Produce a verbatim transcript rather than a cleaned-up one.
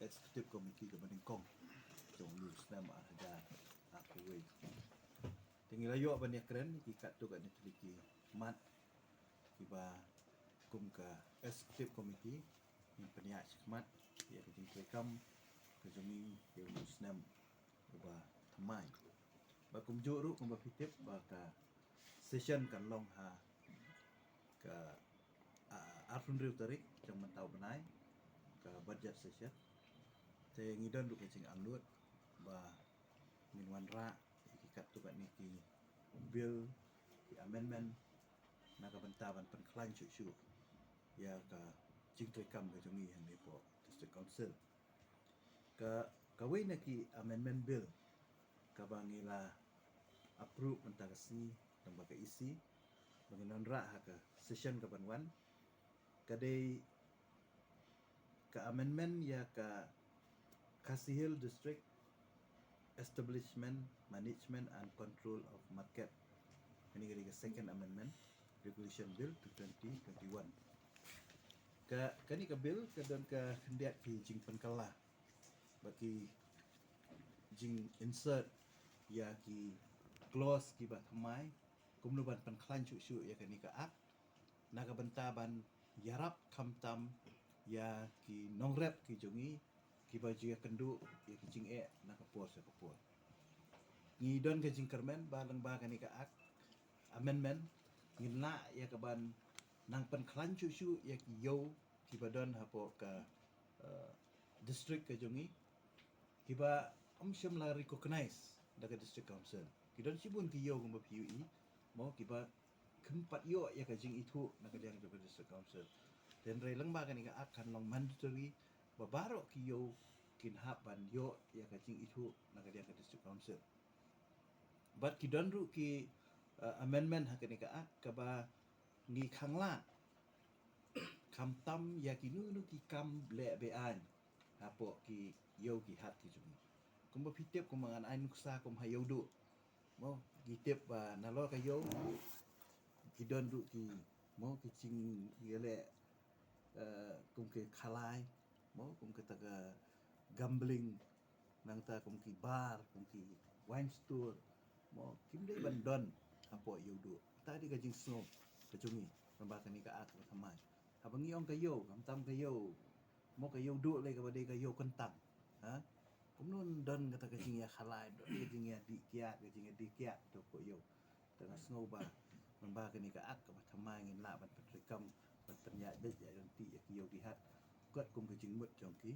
Executive Committee kaba nyngkong jong une u snem ar hajar arphew wei. Te ngi la ïoh ban ïakren ki katto katne tylli ki mat kiba kum ka Executive Committee ngin pynïaid shakhmat ïa ka jingtreikam ka jong ngi ïa une u snem uba thymmai. Ba kumjuh ruh kumba phi tip ba ka session kan long ha ka, ah, arphew hynriew tarik jong mynta u bnai, ka budget session. Te ngi don ruh ka jinganlut ba ngin wanrah ïa ki katto katne ki bill, ki amendment na ka bynta ban pynkhlaiñ shuh shuh ïa ka jingtreikam ka jong ngi hangne hapoh District Council. Ka, kawei na ki amendment bill kaba ngi la approve mynta ka sngi lyngba ka E C ba ngin wanrah ha ka session kaban wan, ka dei ka amendment ïa ka Khasi Hills District Establishment, Management and Control of Market. Kane ka dei ka Second Amendment Regulation Bill to twenty twenty-one. Ka, kane ka bill ka don ka khyndiat ki jingpynkylla ba ki jing-insert ïa ki clause kiba thymmai kumno ban pynkhlaiñ shuh shuh ïa kane ka Act na ka bynta ban ïarap khamtam ïa ki nongrep ki jong ngi kiba ju ïakynduh ïa ki jingeh na ka por sha ka por. Ngi don ka jingkyrmen ba lyngba kane ka Act Amendment ngin lah ïa kaban nang pynkhlaiñ shuh shuh ïa ki ïew kiba don hapoh ka, eh, district ka jong ngi kiba ym shym la recognize da ka District Council. Ki don shibun ki ïew kumba phi ïohi mo kiba kim pat ïoh ïa ka jingithuh na ka liang jong ka District Council. Te hynrei lyngba kane ka Act kan long mandatory ba baroh ki ïew kin hap ban ïoh ïa ka jingithuh na ka liang ka District Council. Bad ki don ruh ki, uh, amendment ha kane ka Act kaba ngi khang lah khamtam ïa kino kino ki kam leh be-aiñ hapoh ki ïew ki hat ki jong ngi. Kumba phi tip, kumba ngan ai nuksa kum ha Ïewduh mo, ngi tip ba nalor ka ïew ki don ruh ki mo ki jingïaleh, eh, kum ki khalai mo, kum kita ka gambling, nangta kum ki bar, kum ki wine store mo, kim dei ban don hapoh Ïewduh. Kata dei ka jingsngew ka jong ngi lyngba kane ka Act ba thymmai. Haba ngi ong ka ïew, khamtam ka ïew mo, ka Ïewduh lei kaba dei ka ïew kyntang, ha? Kumno don kata ka jingïakhalai, don ka jingïadih kiad, ka jingïadih kiad to hapoh ïew. Te nga sngew ba lyngba kane ka Act kaba thymmai ngin lah ban pyntreikam, ban pynïaid beit ïaid ryntih ïa ki ïew ki hat katkum ka jingmut jong ki